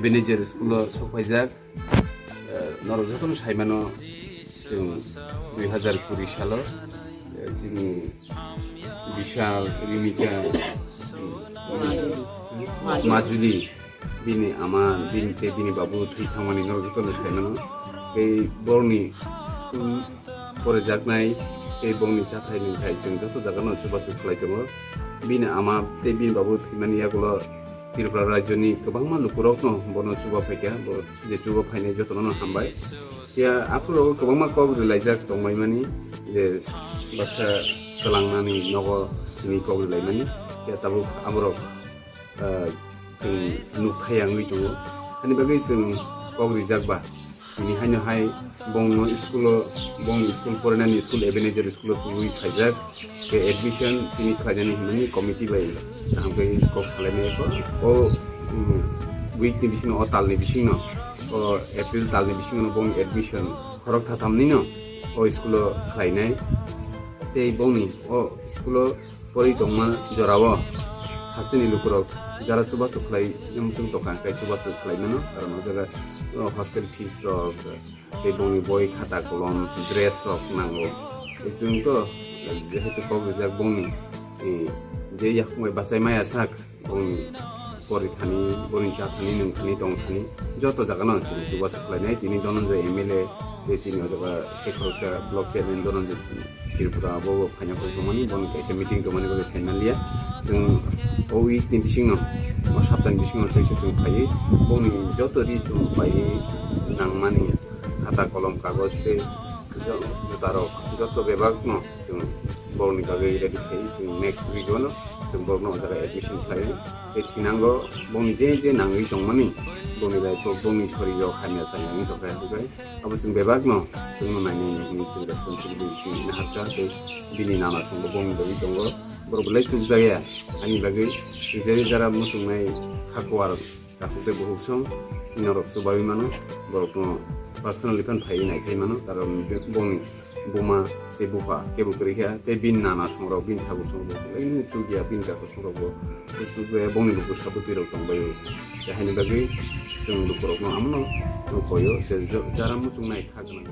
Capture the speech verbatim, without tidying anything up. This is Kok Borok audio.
Ebenezer school-o sokphaijak. Eh, norok jotono saimano, chwng dui hazar kuri salo, eh, chini Bishal, Rimika, Majuli, bini ama, bini tei bini babu thwi thangmani norok jotono saimano. Tei borokni school porijaknai tei bongni chathai nungthai chwng joto jagano chubachu khlai tongo. Bini ama tei bini babu thwimani yagulo Tripura rajyoni kwbangma lukurokno bono chuba phaikha, bo je chuba phainai jotono no hambai. Ya, aphuru kwbangma kok rilaijak tongbaimani je baksa twlangnani nogo sini kok rilaimani. Ya, tabuk aborok, ah, chwng nukthai wngwi tongo. Ani bagwi chwng kok rijak ba, tini haino hai bongno school-o, bongni school porinani school Ebenezer school-o tubui phaijak. Khe admission tini khlainani hwnmani committee bai kaham khe kok salainai kho. O, mm, week ni bisingo, o talni bisingo, o April talni bisingo bongni admission khorok thathamnino o school-o khlainai. Tei bongni o school-o porwi tongma jorao hasteni lukurok jara chubachu khlai muchung tongkha, khe chubachu khlai mano, karon o jaga, o, hostel fees rok, tei bongni boi, khata, kolom, dress rok nango. Chwng to, jehetu kok rijak bongni, eh, je yakung bai bachai maya sak, bongni pori thani, boni cha thani, nung thani, tong thani, joto jaga no chwng chubachu khlainai. Tini Dhananjay M L A, tei chini o jaga tei khoroksa block chairman Dhananjay Tripura, bo bo phaina kok tongmani, boni kaisa meeting tongmani bagwi phaina liya. Chwng o week ni bisingo, o saptani bisingo teisa chwng phaiwi, bongni joto ri chum pai nangmani khata, kolom, kagoj tei jo-, juta rok joto bebak no chwng borokni bagwi ready khai chwng next week o no chwng borokno o jaga admission khlai. Tei thinango bongni je je nangwi tongmani, bongni life o bongni sori rok hamya chaya wngwi tongkha, hwnkhe abo chwng bebak no chwngno nainai hinwi chwng responsibility nahakha tei bini nana songbo bongni bagwi tongo. Borok belai chukjakya ani bagwi, je jara muchungnai kha kuar takhuk tei bukhuk song norok chubawi mano, borokno personally phan phaiwi naikhai mano, karon bongni buma tei bupha kebo kwrwi kha, tei bini nana songrok, bini thakur songrok belai no chukya, bini takhuk songrok bo chukya, bongni bukhuk saputwi rok tongbaio. Tei haini bagwi chwng lukurokno amono koio, je jara muchungnai kha gwnang.